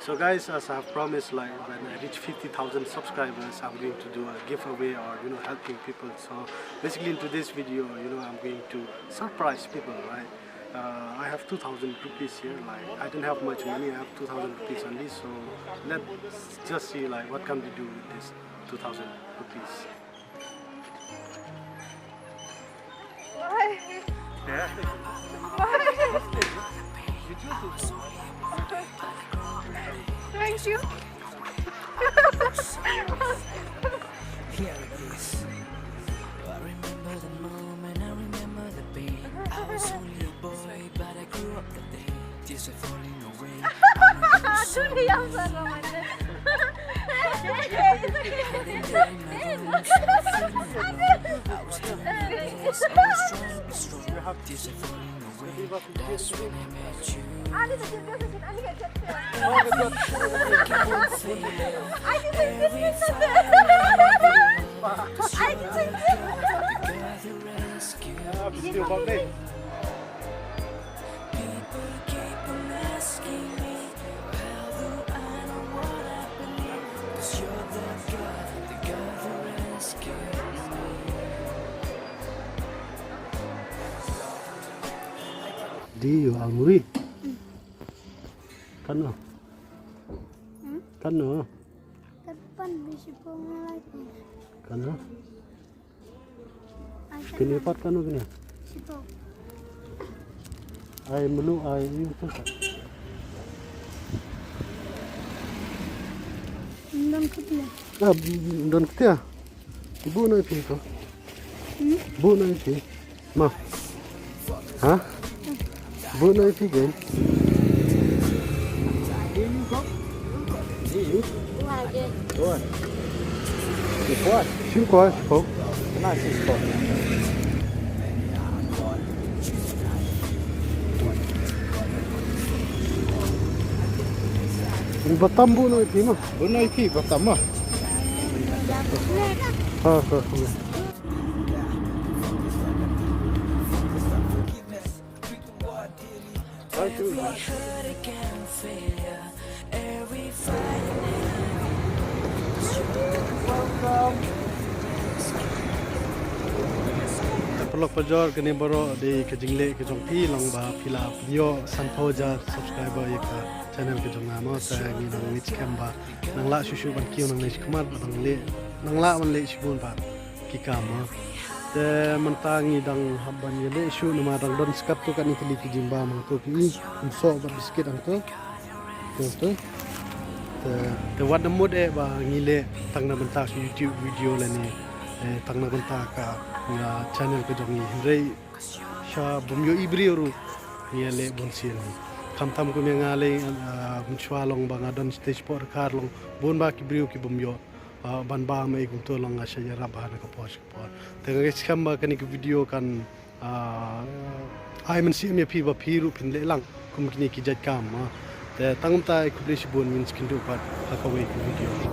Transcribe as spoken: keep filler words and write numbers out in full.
So guys, as I've promised, like, when I reach fifty thousand subscribers, I'm going to do a giveaway or, you know, helping people. So basically in today's video, you know, I'm going to surprise people, right? Uh, I have two thousand rupees here. Like, I don't have much money. I have two thousand rupees only. So let's just see, like, what can we do with this two thousand rupees. Why? Yeah. Why? You choose this one. Thank you. Here it is. I remember the moment, I remember the pain. I was only a boy, but I grew up that day. Tears are falling away. Dunia yang sangat. Tears are falling away. That's when I met you. I didn't Together rescue. People keep on asking me, how do I know what I believe? 'Cause you're the God, the God who rescued me. Do you hungry? Kano? Kano? Katpan bisi pong lagi. Kano? Ai Kini pat kano kini? Situ. Ai melu ai ini tu. Ndon kutne. Ah, don ketia. Bu na ipi ko. Bu na ipi. Ma. Ha? Bu na ipi ko. Singkoi, singkoi. Batam bu na ipi ma. Bu na ipi batam ma. Ha ha. Paralok parajor, kane baroh dei ka jingleh ka jong phi long ba phi la pynïoh sanphew hajar subscriber ïa ka channel ka jong nga mo. Te ngi nang ngeit skhem ba nang lah shuh shuh ban kiew nangne shakhmat ba nang leh, nang lah ban leh shibun bha ki kam mo. Te mynta ngi dang hap ban ïaleh shuh namar dang don skat tu kane tylli ki jingbam hangto, ki kumsoh bad biskit hangto. Te, te. Te, te wat da mut eh ba ngi leh tang na bynta ka YouTube video lane, eh, tang na bynta ka, ah, channel ka jong ngi, hynrei sha bym ïoh i briew ruh ngi ïaleh bun sien. Khamtam kum ïa nga lei, ah, mynshuwa long ba nga don stage por kar long bun ba ki briew ki bym ïoh, ah, ban bam ei kumto long nga sha ïarap bha na ka por sha ka por. Te nga ngeit skhem ba kane ka video kan, ah, ai mynsiem ïa phi ba phi ruh phin leh lang kum kine ki jait kam, ah. Te tang kumta, khublei shibun, ngin sa ïakynduh pat ha kawei ka video.